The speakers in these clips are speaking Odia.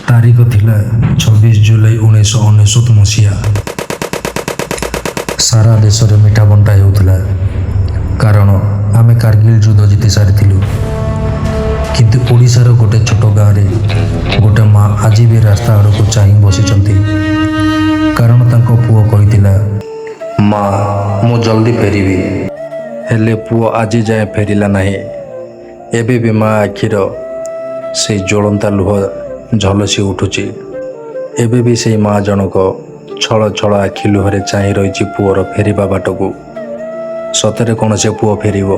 ତାରିଖ ଥିଲା 26 ଜୁଲାଇ 1999 ମସିହା। ସାରା ଦେଶରେ ମିଠା ବଣ୍ଟା ହେଉଥିଲା, କାରଣ ଆମେ କାର୍ଗିଲ ଯୁଦ୍ଧ ଜିତି ସାରିଥିଲୁ। କିନ୍ତୁ ଓଡ଼ିଶାର ଗୋଟେ ଛୋଟ ଗାଁରେ ଗୋଟେ ମା ଆଜି ବି ରାସ୍ତା ଆଡ଼କୁ ଚାହିଁ ବସିଛନ୍ତି, କାରଣ ତାଙ୍କ ପୁଅ କହିଥିଲା, "ମା, ମୁଁ ଜଲ୍ଦି ଫେରିବି।" ହେଲେ ପୁଅ ଆଜି ଯାଏଁ ଫେରିଲା ନାହିଁ। ଏବେ ବି ମା ଆଖିର ସେଇ ଜ୍ୱଳନ୍ତା ଲୁହ ଝଲସି ଉଠୁଛି। ଏବେ ବି ସେଇ ମା ଜଣକ ଛଳ ଛଳ ଆଖି ଲୁହରେ ଚାହିଁ ରହିଛି ପୁଅର ଫେରିବା ବାଟକୁ। ସତରେ କ'ଣ ସେ ପୁଅ ଫେରିବ?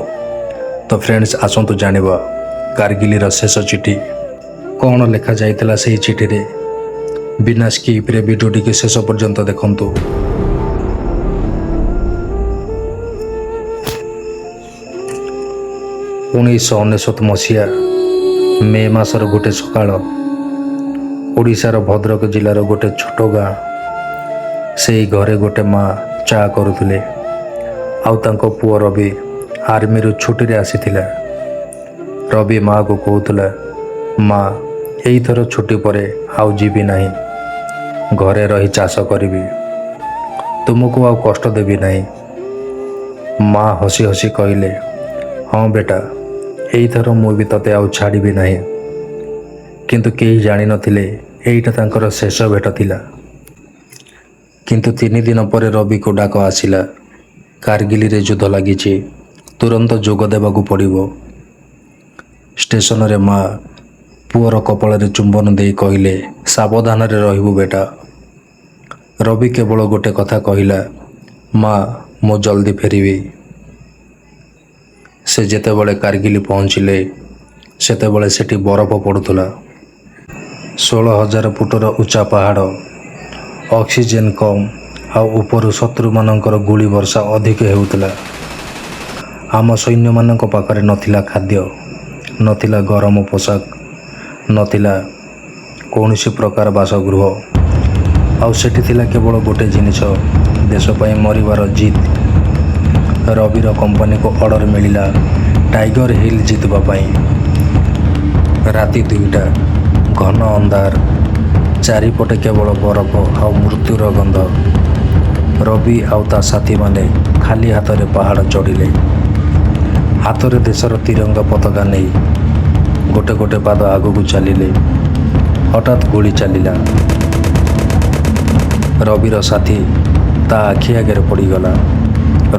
ତ ଫ୍ରେଣ୍ଡସ୍, ଆସନ୍ତୁ ଜାଣିବା କାର୍ଗିଲିର ଶେଷ ଚିଠି। କ'ଣ ଲେଖାଯାଇଥିଲା ସେଇ ଚିଠିରେ? ବିନା ସ୍କିପ୍ରେ ଭିଡ଼ିଓଟିକୁ ଶେଷ ପର୍ଯ୍ୟନ୍ତ ଦେଖନ୍ତୁ। 1999 ମସିହା ମେ ମାସର ଗୋଟେ ସକାଳ। ଓଡ଼ିଶାର ଭଦ୍ରକ ଜିଲ୍ଲାର ଗୋଟେ ଛୋଟ ଗାଁ। ସେଇ ଘରେ ଗୋଟେ ମା ଚା କରୁଥିଲେ ଆଉ ତାଙ୍କ ପୁଅ ରବି ଆର୍ମିରୁ ଛୁଟିରେ ଆସିଥିଲା। ରବି ମାଆକୁ କହୁଥିଲା, "ମା, ଏଇଥର ଛୁଟି ପରେ ଆଉ ଯିବି ନାହିଁ। ଘରେ ରହି ଚାଷ କରିବି। ତୁମକୁ ଆଉ କଷ୍ଟ ଦେବି ନାହିଁ।" ମା ହସି ହସି କହିଲେ, "ହଁ ବେଟା, ଏଇଥର ମୁଁ ବି ତତେ ଆଉ ଛାଡ଼ିବି ନାହିଁ।" କିନ୍ତୁ କେହି ଜାଣିନଥିଲେ ଏଇଟା ତାଙ୍କର ଶେଷ ଭେଟ ଥିଲା। କିନ୍ତୁ 3 ଦିନ ପରେ ରବିକୁ ଡାକ ଆସିଲା। କାର୍ଗିଲିରେ ଯୁଦ୍ଧ ଲାଗିଛି, ତୁରନ୍ତ ଯୋଗ ଦେବାକୁ ପଡ଼ିବ। ଷ୍ଟେସନରେ ମା ପୁଅର କପାଳରେ ଚୁମ୍ବନ ଦେଇ କହିଲେ, "ସାବଧାନରେ ରହିବୁ ବେଟା।" ରବି କେବଳ ଗୋଟେ କଥା କହିଲା, "ମା, ମୁଁ ଜଲ୍ଦି ଫେରିବି।" ସେ ଯେତେବେଳେ କାର୍ଗିଲି ପହଞ୍ଚିଲେ, ସେତେବେଳେ ସେଠି ବରଫ ପଡ଼ୁଥିଲା। 16,000 ଫୁଟର ଉଚ୍ଚା ପାହାଡ଼, ଅକ୍ସିଜେନ୍ କମ୍ ଆଉ ଉପରୁ ଶତ୍ରୁମାନଙ୍କର ଗୁଳି ବର୍ଷା ଅଧିକ ହେଉଥିଲା। ଆମ ସୈନ୍ୟମାନଙ୍କ ପାଖରେ ନଥିଲା ଖାଦ୍ୟ, ନଥିଲା ଗରମ ପୋଷାକ, ନଥିଲା କୌଣସି ପ୍ରକାର ବାସଗୃହ। ଆଉ ସେଠି ଥିଲା କେବଳ ଗୋଟେ ଜିନିଷ, ଦେଶ ପାଇଁ ମରିବାର ଜିଦ୍। ରବିର କମ୍ପାନୀକୁ ଅର୍ଡ଼ର ମିଳିଲା ଟାଇଗର ହିଲ୍ ଜିତିବା ପାଇଁ। ରାତି 2ଟା, ଘନ ଅନ୍ଧାର, ଚାରିପଟେ କେବଳ ବରଫ ଆଉ ମୃତ୍ୟୁର ଗନ୍ଧ। ରବି ଆଉ ତା ସାଥୀମାନେ ଖାଲି ହାତରେ ପାହାଡ଼ ଚଢ଼ିଲେ। ହାତରେ ଦେଶର ତିରଙ୍ଗା ପତାକା ନେଇ ଗୋଟେ ଗୋଟେ ପାଦ ଆଗକୁ ଚାଲିଲେ। ହଠାତ୍ ଗୁଳି ଚାଲିଲା। ରବିର ସାଥୀ ତା ଆଖି ଆଗରେ ପଡ଼ିଗଲା।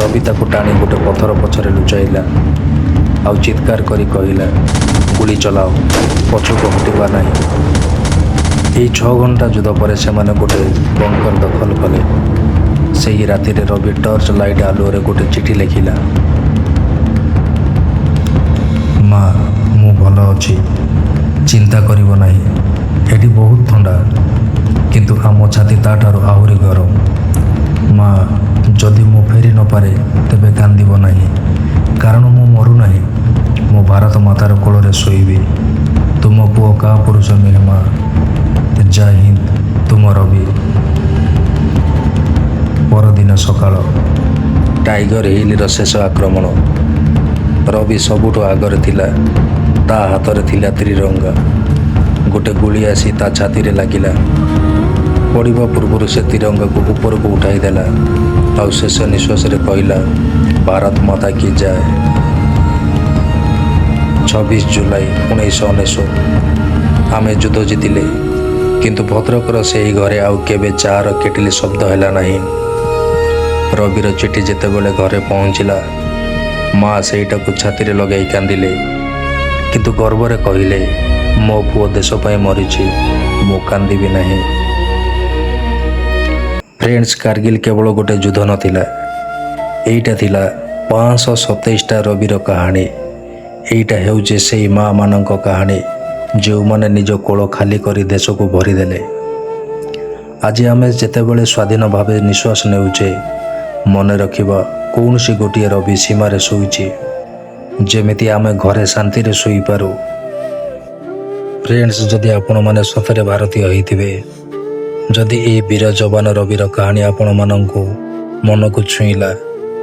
ରବି ତାକୁ ଟାଣି ଗୋଟେ ପଥର ପଛରେ ଲୁଚାଇଲା ଆଉ ଚିତ୍କାର କରି କହିଲା, "ଗୁଳି ଚଲାଅ, ପଛକୁ ହଟିବା ନାହିଁ।" ଏହି 6 ଘଣ୍ଟା ଯୁଦ୍ଧ ପରେ ସେମାନେ ଗୋଟେ ବଙ୍କର ଦଖଲ କଲେ। ସେହି ରାତିରେ ରବି ଟର୍ଚ୍ଚ ଲାଇଟ୍ ଆଲୁଅରେ ଗୋଟେ ଚିଠି ଲେଖିଲା, "ମା, ମୁଁ ଭଲ ଅଛି, ଚିନ୍ତା କରିବ ନାହିଁ। ଏଠି ବହୁତ ଥଣ୍ଡା, କିନ୍ତୁ ଆମ ଛାତି ତାଠାରୁ ଆହୁରି ଗରମ। ମା, ଯଦି ମୁଁ ଫେରି ନପାରେ ତେବେ କାନ୍ଦିବ ନାହିଁ, କାରଣ ମୁଁ ମରୁନାହିଁ। ମୁଁ ଭାରତ ମାତାର କୋଳରେ ଶୋଇବି। ତୁମ ପୁଅ କାହା ପୁରୁଷ ନୁହେଁ ମା। ଜୟ ହିନ୍ଦ, ତୁମ ରବି।" ପରଦିନ ସକାଳ, ଟାଇଗର ହିଲ୍ର ଶେଷ ଆକ୍ରମଣ। ରବି ସବୁଠୁ ଆଗରେ ଥିଲା। ତା ହାତରେ ଥିଲା ତ୍ରିରଙ୍ଗା। ଗୋଟେ ଗୁଳି ଆସି ତା ଛାତିରେ ଲାଗିଲା। ପଡ଼ିବା ପୂର୍ବରୁ ସେ ତିରଙ୍ଗାକୁ ଉପରକୁ ଉଠାଇ ଦେଲା ଆଉ ଶେଷ ନିଶ୍ୱାସରେ କହିଲା, "ଭାରତ ମାତା କି ଜୟ।" 26 ଜୁଲାଇ 1999। ଆମେ ଯୁଦ୍ଧ ଜିତିଲେ, କିନ୍ତୁ ଭଦ୍ରକର ସେହି ଘରେ ଆଉ କେବେ ଚାର କେଟିଲି ଶବ୍ଦ ହେଲା ନାହିଁ। ରବିର ଚିଠି ଯେତେବେଳେ ଘରେ ପହଞ୍ଚିଲା, ମା ସେଇଟାକୁ ଛାତିରେ ଲଗାଇ କାନ୍ଦିଲେ, କିନ୍ତୁ ଗର୍ବରେ କହିଲେ, "ମୋ ପୁଅ ଦେଶ ପାଇଁ ମରିଛି, ମୁଁ କାନ୍ଦିବି ନାହିଁ।" ଫ୍ରେଣ୍ଡସ୍, କାର୍ଗିଲ କେବଳ ଗୋଟେ ଯୁଦ୍ଧ ନଥିଲା। ଏଇଟା ଥିଲା 527ଟା ରବିର କାହାଣୀ। ଏଇଟା ହେଉଛି ସେଇ ମା ମାନଙ୍କ କାହାଣୀ, ଯେଉଁମାନେ ନିଜ କୋଳ ଖାଲି କରି ଦେଶକୁ ଭରିଦେଲେ। ଆଜି ଆମେ ଯେତେବେଳେ ସ୍ୱାଧୀନ ଭାବେ ନିଶ୍ୱାସ ନେଉଛେ, ମନେ ରଖିବା, କୌଣସି ଗୋଟିଏ ରବି ସୀମାରେ ଶୋଇଛି, ଯେମିତି ଆମେ ଘରେ ଶାନ୍ତିରେ ଶୋଇପାରୁ। ଫ୍ରେଣ୍ଡସ୍, ଯଦି ଆପଣମାନେ ସତରେ ଭାରତୀୟ ହେଇଥିବେ, ଯଦି ଏହି ବୀର ଯବାନ ରବିର କାହାଣୀ ଆପଣମାନଙ୍କୁ ମନକୁ ଛୁଇଁଲା,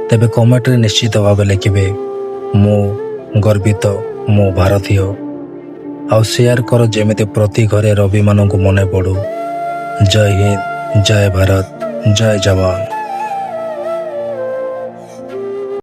ତେବେ କମେଣ୍ଟରେ ନିଶ୍ଚିତ ଭାବେ ଲେଖିବେ, "ମୁଁ ଗର୍ବିତ, ମୁଁ ଭାରତୀୟ।" ଆଉ ସେୟାର କର, ଯେମିତି ପ୍ରତି ଘରେ ରବିମାନଙ୍କୁ ମନେ ପଡ଼ୁ। ଜୟ ହିନ୍ଦ, ଜୟ ଭାରତ, ଜୟ ଯବାନ।